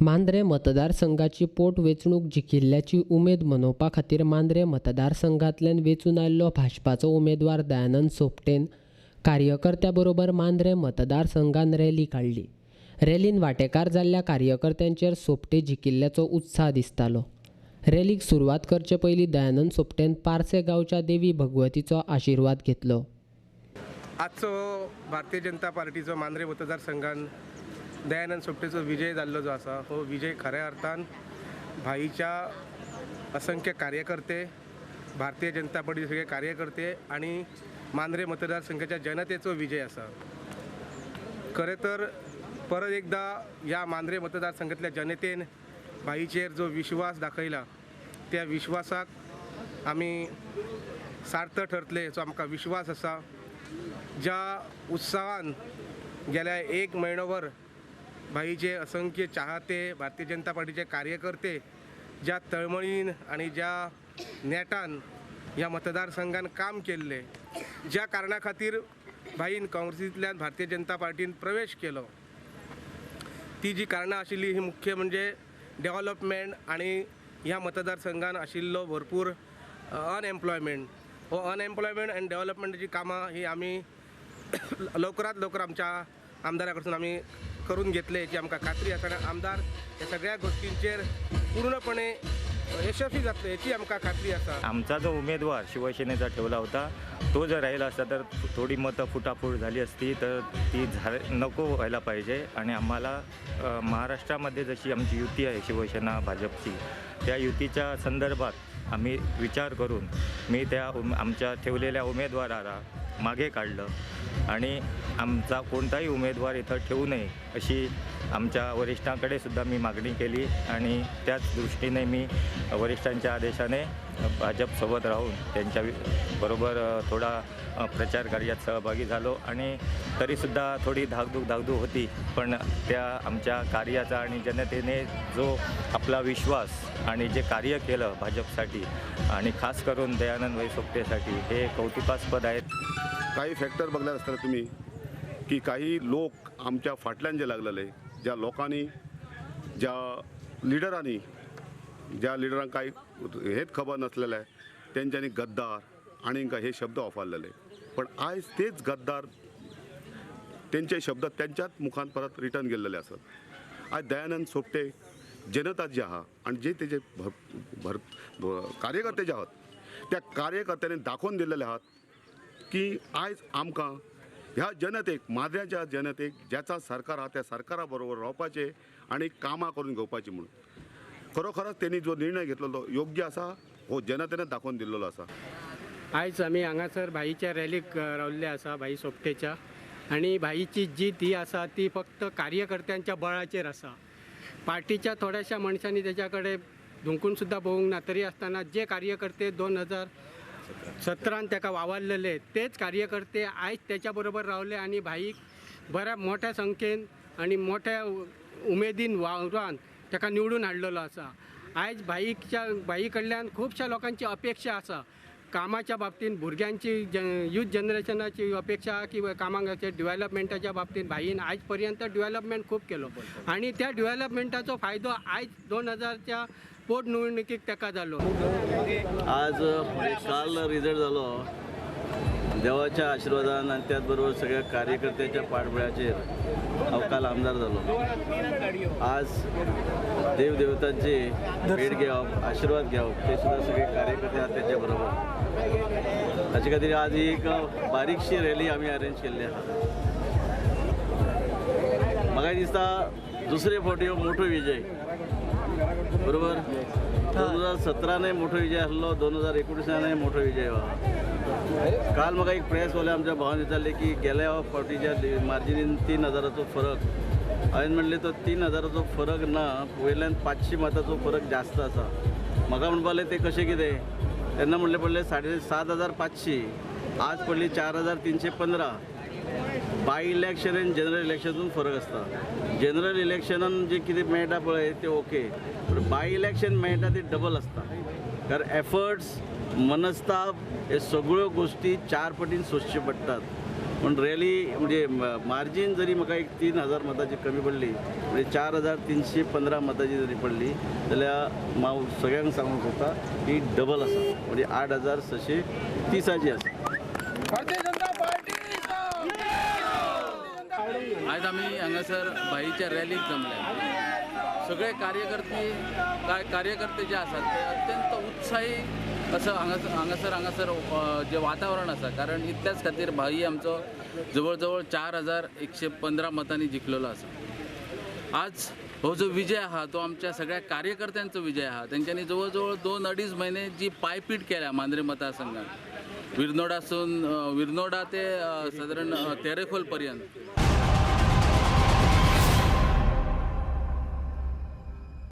मांद्रें मतदारसंघाची पोटवेंचणूक जिखिल्ल्याची उमेद मनोवपा खातीर मांद्रें मतदारसंघांतल्यान वेंचून आयिल्लो भाजपाचो उमेदवार दयानंद सोपटेन कार्यकर्त्या बरोबर मांद्रें मतदारसंघान रॅली काडली. रॅलीन वांटेकार जाल्ल्या कार्यकर्त्यांचेर सोपटे जिखिल्ल्याचो उत्साह दिसतालो. रॅलीक सुरवात करचे पयलीं दयानंद सोपटेन पार्से गांवच्या देवी भगवतीचो आशिर्वाद घेतलो. आजचो भारतीय जनता पार्टीचो मांद्रें मतदारसंघान दयानंद सोपटेचो विजय जाल्लो जो आसा हो विजय खऱ्या अर्थान भाईच्या असंख्य कार्यकर्ते, भारतीय जनता पार्टीचे सगळे कार्यकर्ते आनी मांद्रें मतदारसंघाच्या जनतेचो विजय आसा. खरें तर परत एकदा ह्या मांद्रें मतदारसंघातल्या जनतेन भाईचेर जो विश्वास दाखयला त्या विश्वासाक आमी सार्थ ठरतले हेचो आमकां विश्वास आसा. ज्या उत्साहान गेल्या एक म्हयनोभर भाईचे असंख्य चाहते, भारतीय जनता पार्टीचे कार्यकर्ते ज्या तळमळीन आनी ज्या नेटान ह्या मतदारसंघान काम केल्लें, ज्या कारणा खातीर भाईन काँग्रेसींतल्यान भारतीय जनता पार्टीन प्रवेश केलो, ती जी कारणां आशिल्ली ही मुख्य म्हणजे डेव्हलपमेंट आनी ह्या मतदारसंघान आशिल्लो भरपूर अनएम्प्लॉयमेंट. हो अनएम्प्लॉयमेंट आनी डेव्हलपमेंटाची कामां ही आमी लवकरात लवकर आमच्या आमदारा कडसून आमी करून घेतले हेची आमकां खात्री आसा आनी आमदार ह्या सगळ्या गोष्टींचेर पूर्णपणे यशस्वी जातले हेची आमकां खात्री आसा. आमचा जो उमेदवार शिवसेनेचा ठेवला होता तो जर राहिला असता तर थोडी मतं फुटाफूट झाली असती, तर ती नको व्हायला पाहिजे. आणि आम्हाला महाराष्ट्रामध्ये जशी आमची युती आहे शिवसेना भाजपची, त्या युतीच्या संदर्भात आम्ही विचार करून मी त्या आमच्या ठेवलेल्या उमेदवाराला मागे काढलं आणि आमचा कोणताही उमेदवार इथं ठेवू नये अशी आमच्या वरिष्ठांकडे सुद्धा मी मागणी केली आणि त्याच दृष्टीने मी वरिष्ठांच्या आदेशाने भाजपसोबत राहून त्यांच्या बरोबर थोडा प्रचार कार्यात सहभागी झालो. आणि तरीसुद्धा थोडी धाकधूक होती, पण त्या आमच्या कार्याचा आणि जनतेने जो आपला विश्वास आणि जे कार्य केलं भाजपसाठी आणि खास करून दयानंद भाई सोपटेसाठी हे कौतुकास्पद आहेत. काही फॅक्टर बघल्यार आसतले तुमी की काही लोक आमच्या फाटल्यान जे लागलेले, ज्या लोकांनी, ज्या लिडरांनी, ज्या लिडरांक कांय हेच खबर नासलेलें तेंच्यांनी गद्दार आनी हे शब्द वापरलेले, पण आयज तेच गद्दार तेंचे शब्द तेंच्याच मुखान परत रिटर्न गेल्लेले आसत. आयज दयानंद सोपटे जनता जी आहा आनी जे तेजे भर कार्यकर्ते जे आहात त्या कार्यकर्त्यांनी दाखोवन दिल्लेले आहात की आयज आमकां ह्या जनतेक, माद्र्याच्या जनतेक ज्याचा सरकार आहा त्या सरकारा बरोबर रावपाचें आनी कामां करून घेवपाचीं म्हणून खरोखरच तेणी जो निर्णय घेतलेलो योग्य आसा, हो जनतेन दाखोवन दिल्लो आसा. आयज आमी हांगासर भाईच्या रॅलीक रावल्ले आसा, भाई सोपटेच्या, आनी भाईची जीत ही आसा ती फक्त कार्यकर्त्यांच्या बळाचेर आसा. पार्टीच्या थोड्याशा मनशांनी तेच्या कडेन धुंकून सुद्दां पळोवंक ना, तरी आसतना जे कार्यकर्ते 2017 ताका वावरलेले तेच कार्यकर्ते आयज तेच्या बरोबर रावले आनी भाईक बऱ्या मोठ्या संख्येन आनी मोठ्या उमेदीन वावरान ताका निवडून हाडलेलो आसा. आयज भाई कडल्यान खुबश्या लोकांची अपेक्षा आसा कामाच्या बाबतीन, भुरग्यांची यूथ जनरेशनाची अपेक्षा की कामाक डेव्हलपमेंटाच्या बाबतीन भाईन आयज पर्यंत डेव्हलपमेंट खूब केलो आनी त्या डेव्हलपमेंटाचो फायदो आयज 2000च्या पोटनिवडणुकीक ताका जालो. आज काल रिझल्ट जालो, देवाच्या आशिर्वादान आनी त्याच बरोबर सगळ्या कार्यकर्त्यांच्या पाठबळाचेर हांव काल आमदार जालो. आज देवदेवतांची भेट घेवप, आशिर्वाद घेवप, ते सुद्दां सगळे कार्यकर्ते आहात तेच्या बरोबर. ताचे खातीर आज एक बारीकशी रॅली आमी अरेंज केल्ली आसा. म्हाका दिसता दुसरे फावटी हो मोठो विजय, बरोबर 2017 मोठो विजय आसलो, 2019 मोठो विजय हो. काल म्हाका एक प्रेस वाले आमच्या भावान विचारले की गेल्या फावटीच्या मार्जिनीन 3000चो फरक, हांवें म्हणलें तो 3000चो फरक ना, वयल्यान 500 मताचो फरक जास्त आसा. म्हाका म्हणपाक लागले ते कशें कितें, तेन्ना म्हणलें पडलें 7500, आज पडली 4315. बाय इलेक्शन आनी जनरल इलेक्शनान फरक आसता. जनरल इलेक्शनान जे कितें मेळटा पळय ते ओके, पूण बाय इलेक्शन मेळटा ते डबल आसता, कारण एफर्ट्स, मनस्ताप हे सगळ्यो गोश्टी 4 पटीन सोंसच्यो पडटात. पूण रॅली म्हणजे मार्जीन जरी म्हाका एक 3000 मतांची कमी पडली, म्हणजे 4315 मतांची जरी पडली जाल्यार हांव सगळ्यांक सांगूंक सोदता की डबल आसा, म्हणजे 8630 आसा. आयज आमी हांगासर भाईच्या रॅलीक जमल्या. सगळे कार्यकर्ते काय कार्यकर्ते जे आसात ते अत्यंत उत्साही असं हांगासर जे वातावरण आसा, कारण इतल्याच खातीर भाई आमचो जवळ जवळ 4115 मतांनी जिखलेलो आसा. आज हो जो विजय आहा तो आमच्या सगळ्या कार्यकर्त्यांचो विजय आहा. तेंच्यांनी जवळ जवळ 2-2.5 म्हयने जी पायपीट केल्या मांद्रे मतदारसंघात, विरनोडासून विरनोडा ते सादारण तेरेखोल पर्यंत.